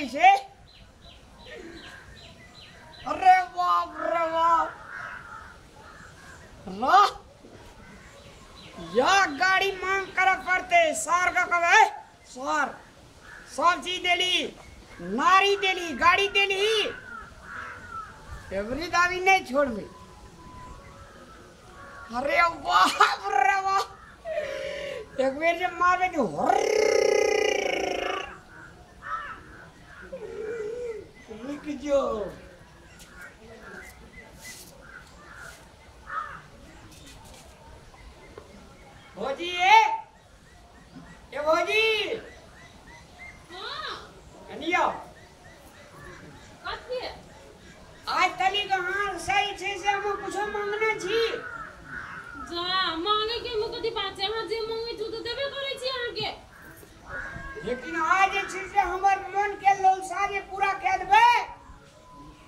लगै छै। अरे बाप रे बाप, रह या गाड़ी मांग करे पड़ते। सर के कहबै सर सब चीज देली, नारी देली, गाड़ी देली, एवरी दावी नहीं छोड़बे। अरे बाप रे बाप, एक बेर जे मारबे तो रुक जो। भौजी ए ए भौजी, हां कनिया कथी आज तली कहां सही छै से हम कुछो मांगना छी। जा मांगे के मुख कथी बात छै, अहाँ जे मांगे छी त देबे करै छी अहाँ के। लेकिन आज जे छै से हमर मन के लौलसा जे पूरा कह देबै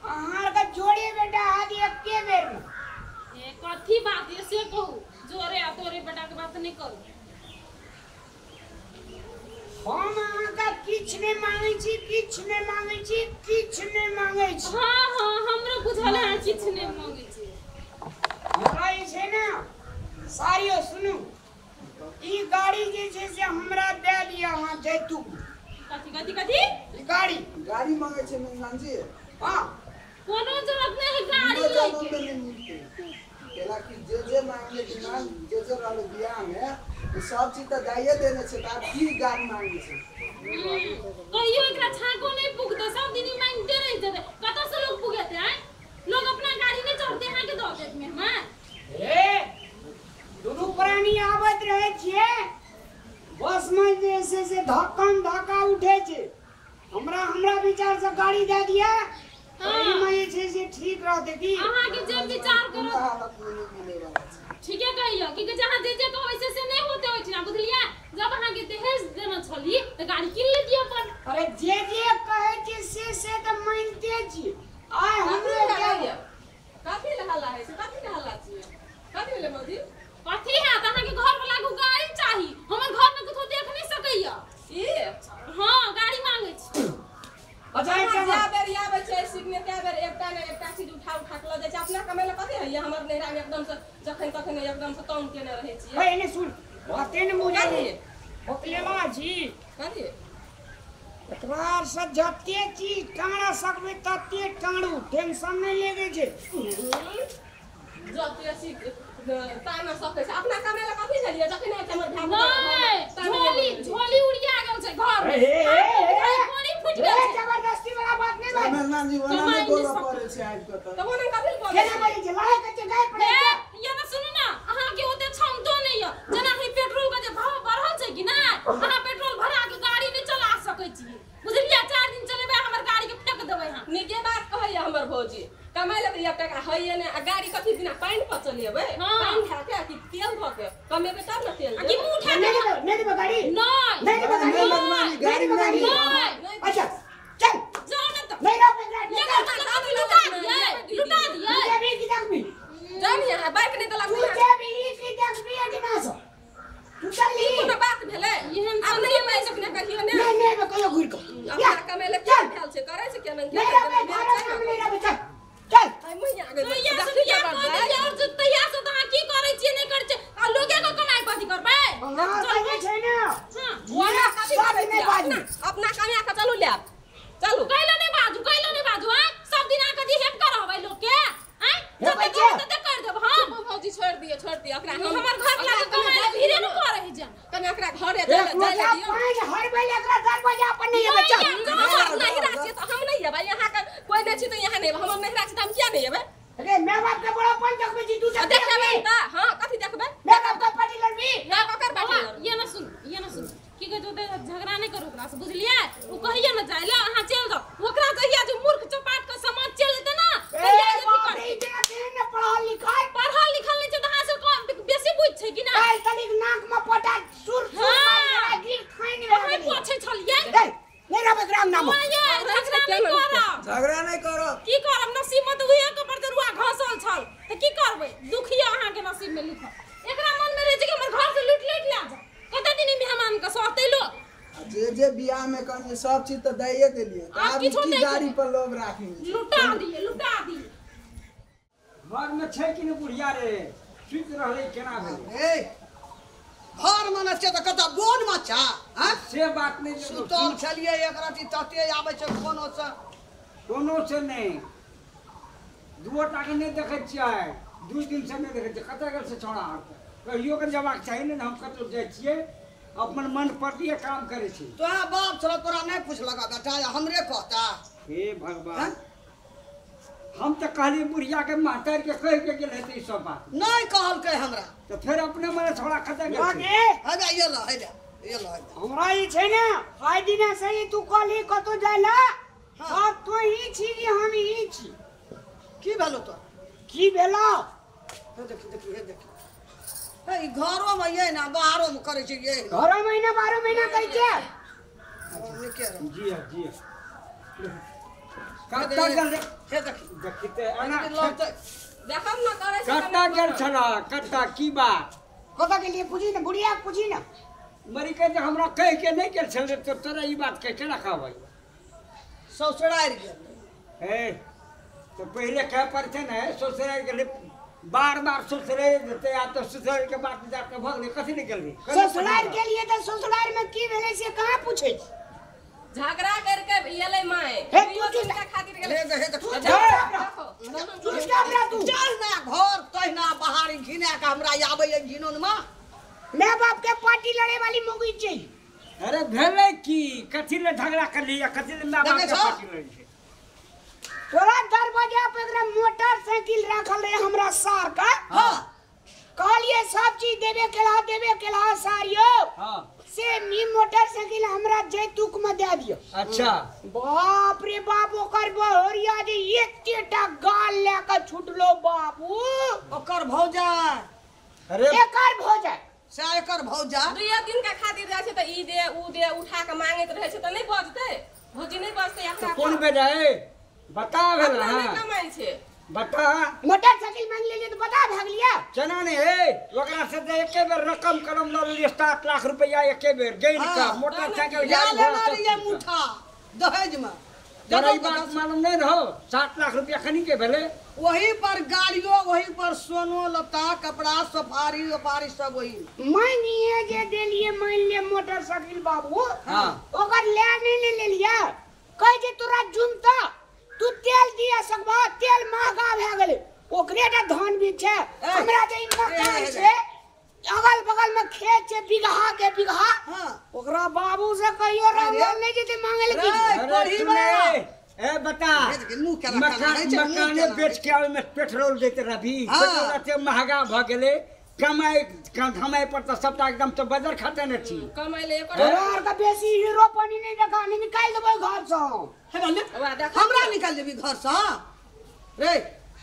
अहाँ के जोड़े बेटा आज एके बेर में। ए कथी बात है से कहू, जोरे आ तोरे बेटा के बात नहीं करू। हम अहाँ के किछ नहीं मांगे छी, किछ नहीं मांगे छी, किछ नहीं मांगे छी। हां हां हमरो बुझल है किछ नहीं मांगे छी। हमरा जे छै ने सारियो सुनू, ई गाड़ी जे छै से हमरा दे दिया अहाँ जैतू। कथी कथी कथी ई गाड़ी गाड़ी मांगे छै मेहमान जी। हां कोनो जरूरत नहीं है गाड़ी लइके, केला कि जे जे मांगले डिमांड जे जे रहल बियाह में उ सब चीज त दाइए देने छै, त आब की गाड़ी मांगे छै। कहियो एकरा छाको नहीं पुगते, सब दिन मांगते रह जेते, कत से लोग पुगेते हैं? लोग अपना गाड़ी नहीं चढ़ते हैं के दो देत मेहमान। ए दुनू प्राणी आबत रहे छिए बस में जे छै से धक्कम धक्का उठे छै। हमरा हमरा विचार से गाड़ी दे दिया। हां ई में जे छै से ठीक रहते की अहाँ के जे विचार करो हालत में नहीं मिले वाला छै। ठीके कहियो कि जहां जे जे कहै छै से नहीं होते होय छै ना, बुझलियै? जब अहाँ के दहेज देना छली त गाड़ी किन लेती अपन। अरे जे जे कहै छै से त मानते छी। आय हमरो के कथी ले हल्ला है से, कथी ले हल्ला छी, कथी भेलै मौजी? कथी है त अहाँ के घर वाला को गाड़ी चाही, हमर घर में कुछो देख नहीं सकैया। ई हां गाड़ी मांगे छी। अच्छा जा बेर आबै छै सिखने कै बेर एकटा ने एकटा चीज उठा उठा के ल जाइ छै। अपना कमेला कथी है हमर नैहरा में एकदम से जखन तखन एकदम से तंग केने रहै छी। ए ने सुन बाते ने बुझै ओकलेला छी कथी एकरा से जते चीज टाणा सकबै तते टाणू, टेंशन नहीं लेगे छै। जते चीज ताना सकै छै अपना कमेला कथी छलियै जखन हमर भाय नहीं झोली झोली उड़िया गेल छै घर में, झोली फुट गेल छै। जबरदस्ती वाला बात नहीं बात मेहमान जी ओना नहीं बोलऽ पड़ै छै आज के त ओना कथी बोलै केना बोलै छै लाय के छै गाय पड़ै छै। ये ना सुनू ना, अहाँ के ओते क्षमतो नहीं है। जेना ही पेट्रोल के जे भाव बढ़ल छै कि ना, अहाँ पेट्रोल भरा के गाड़ी नहीं चला सकै छी, बुझलियै? 4 दिन चलेबै हमर गाड़ी के फेंक देबै। हां नीके बात कहैया हमर भौजी, कमाइ ले एक टका हइए ने आ गाड़ी कथी बिना पानि पर चलेबै, पानि खा के कि तेल धऽ के कमेबै तब ने तेल कि मुंह उठा के नहीं देबै गाड़ी, नहीं नहीं देबै गाड़ी, गाड़ी नहीं। अच्छा चल जाओ ना त नहीं रहबै गाड़ी, ये कथी लुटा दिए, लुटा दिए तू जेबी की देखबी जान यहाँ बाइक नहीं देलक, तू जेबी की देखबी एहिना से तू चल। ई कोनो बात भेलै? आब नहीं एबै जखने कहियो ने नहीं नहीं एबै कहियो घुरि के अपना कमेले की भेल छै करै छै केना नहीं रहबै घर में नहीं रहबै। चल चल आइ मैया गेल तैया से बियाह कऽ देलियै और जे तैया से त अहाँ की करै छियै नहीं करै छियै आ लोगे के कमाइ कथी करबै? हां कहे छै ने हां ओना कथी करै नहीं बाजू अपना कमाय के चलू लेब चलू कैला नहीं बाजू, कैला नहीं बाजू। हां सब दिन आ कथी हेप करबै लोग के? हैं जते करब तते कर देब हम। भौजी छोड़ दियो, छोड़ दियो एकरा, हम हमर घर वाला के कमाइ ले भीरे न करै जा कने एकरा घरे जाय ले दियो। पानि हर बेल एकरा दरवाजा पर नहीं एबै। चल हमर नहिरा छी त हम नहीं एबै, यहाँ के कोई नहीं छी त यहाँ नहीं एबै, हमर नहिरा छी त हम किया नहीं एबै? अरे my बाप के बड़ा पन देखबै छी तू त देखबै त हां कथी देखबै? My बाप के पार्टी लड़बी ना ककर पार्टी लड़बी? ये ना सुन, ये ना सुन की कहै छै झगड़ा नहीं करू ओकरा से, बुझलियै? उ कहिया न जाय ले अहाँ चल जाओ, ओकरा जहिया जे मूर्ख चपाट के समाज चल जेतै ना तहिया जे बाप रे केहन पढ़ल लिखल, पढ़ल लिखल नहीं छै त अहाँ से कम बेसी बुझ छै कि ना? काल तलिक नाक में पटा सुर सुर मारि गिर खाइ नहीं ओहे पोछै छलियै। ए नहीं रहबै ग्राम नाम झगड़ा नहीं करब, झगड़ा नहीं करब की करब? नसीब में त उहे के पर रुआ घसल छल त की करबै? दुखिया अहाँ के नसीब में लिखल। एकरा मन में रहे छै कि हमर घर से लूट लूट ले जा, कते दिन मेहमान के सहतै लोग? जे जे बियाह में कहलिए सब चीज त दैये देलिए त आब की गाड़ी पर लोभ राखी लुटा दिए लुटा दिए। घर में छै कि ने बुढ़िया रे सुति रहलै केना भेलै? ए घर में न छै त कत बोन में छा? हां से बात नहीं। सुतल छलिए एक राति तते आबै छै कोनो से कोनो से नहीं दुओ टा के नहीं देखै छियै 2 दिन से नहीं देखै छियै। कतऽ गेल से छौड़ा आर कहियो के जबाक चाही ने हम कतौ जाइ छियै अपन मन पर काम करै छी। तोरा बाप छल तोरा नहीं पुछलक बेटा हमरे कहता? हे भगवान हम तो कहलिए बुढ़िया के मास्टर के कह के गेल हेतै ई सब बात नहीं कहलकै हमरा तो फिर अपने मने छोड़ा खतम गेल। हे ये ल हे ये ल हमरा ई छै ने आइ दिना से ई तू कहली कतौ जाइला हां तू ही छी कि हम ही छी? की भेलो तो की भेलो? हे देखी देखी हे देखी हे ई घरो में ये ना बाहरो में करै छै ये घरो महीना 12 महीना करै छै। जी हां जी कत्ता गेल हे देखी देखिते एना देखब न करै छै कत्ता गेल छला कत्ता की बात कत्ता के लिए पूछी ना बुढ़िया पूछी ना मरी के हमरा कह के नहीं गेल छल तो तोरा ई बात कह केना कहबै? ससुराल गेल ए तो पहले कह पड़ते ने ससुराल गेल बार बार ससुराल जते आ तो ससुराल के बात जाके भग गेलै कथि नहीं गेल? ससुराल के लिए तो ससुराल में की भेलै से कहां पूछै? झगड़ा करके एलै my तू खातिर गेलै। हे तू चल ना घर तहिना बाहर घिना के हमरा आबै घिनोन में मैं बाप के पार्टी लड़े वाली मोगी चाहिए। अरे भेलै की कथि ले झगड़ा कर लिया कथि ले my बाप के पार्टी लड़ै छै? तोरा दरवाजा पे एकरा मोटरसाइकिल राखल रहे हमरा सार का। हां कहलिए सब चीज देबे के ला सार यो। हां से मी मोटरसाइकिल हमरा जैतुक में दे दियो। अच्छा बाप रे बाप ओकर बहरिया जे एतेटा गाल ले के छुटलो बाबू ओकर भौजा। अरे एकर भौजा से एकर भौजा दुइया दिन का खातिर जाइ छै त ई दे ऊ दे उठा के मांगैत रहै छै त नहीं बजतै भौजी नहीं बजतै अपना कोन बेटा ए बता भेल हां नहीं कमाइ छै बता मोटरसाइकिल मांग लेलिए तो बता भाग लिया चना नहीं ए ओकरा से जे एके बेर रकम कलम ल लेलिए 7 लाख रुपया एके बेर गेल का मोटरसाइकिल गाड़ी लेना रहिए मुठा दहेज में जरा ई बात मालूम नहीं रहो 7 लाख रुपया खनी के भेले वही पर गाड़ियों वही पर सोनो लता कपड़ा सफारी वफारी सब वही मांगिए जे देलिए मान ले मोटरसाइकिल बाबू। हां ओकर ले नहीं ले लेलिए कह जे तोरा जुमता तू तेल दिया सकबा तेल महंगा भए गेलै ओकरे टा धान भी छै हमरा जे मकान छै अगल बगल में खेत छै बिगहा के बिगहा। हां ओकरा बाबू से कहियो रामलाल नहीं जेते मांगे ले की। ए बता मकान बेच के ओय में पेट्रोल देते रभी पेट्रोल एते महंगा भ गेलै कमाई कमाई पर त सबटा एकदम तो बजर खाते न छी कमाई ले एकर तोरा के बेसी हीरो पानी नहीं देखा नहीं निकाल देबै घर से। हे हमरा निकाल देबी घर से? रे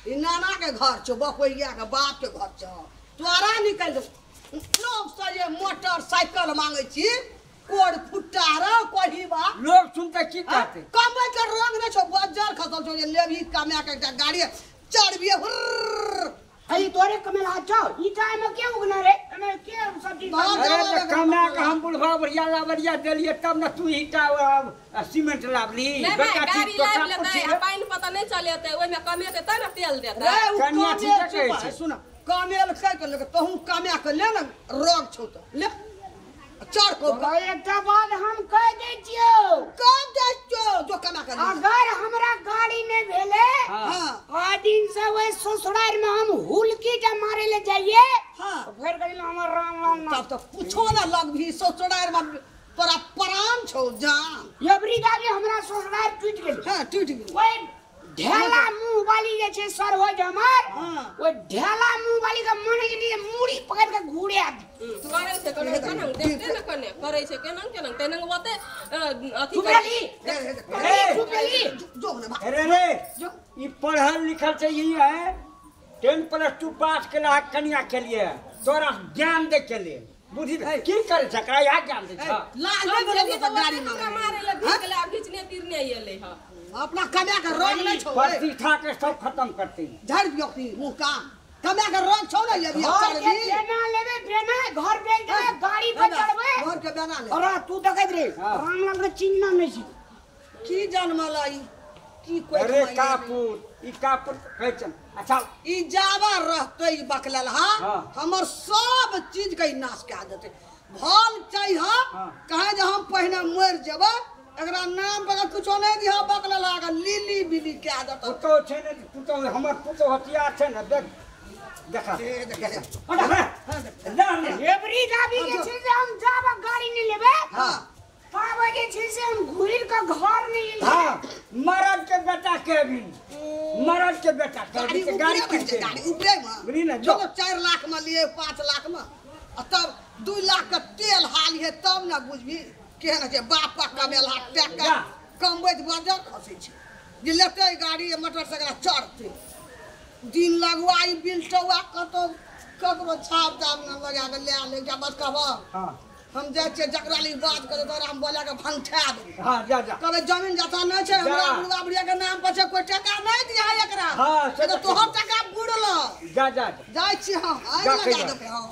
ई नाना के घर छौ बपैया के बाप के घर छौ तोरा निकाल दे। लोग से जे मोटरसाइकिल मांगे छी कोड़ फुट्टा रे कोही बा लोग सुनते की कहते? कमाई के रंग नै छौ बजर खसल छौ जे लेबही कमा के एकटा गाड़ी चढ़बिहे हुर्र। अरे तोरे कमेला छौ ई टाइम में के उगना रे एमे के सब्जी? अरे कमा के हम बुढ़वा बुढ़िया लाबरिया देलिए तब न तू ईटा सीमेंट लाबली बड़का चीज तो लाब लेतै आ पानि पता नहीं चलेतै ओइ में कमेतै त न तेल देतै। कनिया ठीक कहै छै सुन कमेल कह के लेके तहु कमा के ले न रंग छौ त ले चढ़ को। एकटा बात हम कह दै छियौ कह दै छियौ जो कमा के अगर हमरा गाड़ी नहीं भेले। हां आ दिन से ओइ ससुराल में हम हुलकी टा मारे ले जाइए। हां फिर कहिलो हमर राम राम तब तो पूछो ना लगभी ससुराल में तोरा प्राण छौ जान। एबरी गाड़ी हमरा ससुराल टूट गेल। हां टूट गेल ओइ ढेला मुंह वाली जे छै सर होय हमर। ओइ ढेला मुंह वाली के मन जे मुड़ी पकड़ के घुड़े करै छै कने केना देखते न कने करै छै केना केना तेना ओते अथी चुप रहली जो ने अरे रे ई पढ़ल लिखल छै ई है 10+2 पास केला कनिया के लिए तोरा ज्ञान दे के लिए बुद्धि की करे छै एकरा या ज्ञान दे छै लाज नहीं बोले तो गाड़ी मारे ले घिचला घिचने तिरने एलै ह अपना कमा के रोग नहीं छौ प्रतिष्ठा के सब खत्म करते झाड़ दियो अपनी मुंह का। कमा के रंग छौ ने अभी घर के बेना लेबे बेना घर बेच देबे गाड़ी पर चढ़बे घर के बेना ले। अरे तू देखैत रे रामलाल के चिन्ह नहीं छी की जनमल ई की कोई अरे कापुर ई कापुर कहै छन। अच्छा ई जावा रहते ई बकलल हा हमर सब चीज के नाश कए देते। भल चाहिए कहे जे हम पहिने मर जेबै एकरा नाम पर कुछो नहीं दिहा बकलल हा लीली बिली कए देतौ। पुतौ छै ने पुतौ हमर पुतौ हथियार छै ने देख देखा एवरी दाबी जे छै से हम जावा गाड़ी नहीं लेबै। हां ताबे जे छै से हम घुरि के घर नहीं एलियै। हां मरद के बेटा के भी मरद के बेटा गाड़ी गाड़ी गाड़ी ऊपरे में बुझली ना। चलो 4 लाख में लिए 5 लाख में आ तब 2 लाख के तेल हाल है तब ना बुझबी केहन छै बाप का कमेला टका कमबैत बजर खसै छै जे लेतै गाड़ी मोटरसाइकिल चढ़तै दिन लगवाई बिल टौआ कतौ ककरो छाप ताप न लगा के ले ले जा बस कहब। हां हम जाइ छियै जकरा ली बात करे तोरा हम बोला के भंगठा देबै। हां जा जा कहबै जमीन जथा नहीं छै हमरा बुढ़वा बुढ़िया के नाम पर छै कोई टका नहीं दिया एकरा। हां से तो तोहर टका बुड़ल। जा जा जाइ छी। हां आइ लगा देबै। हां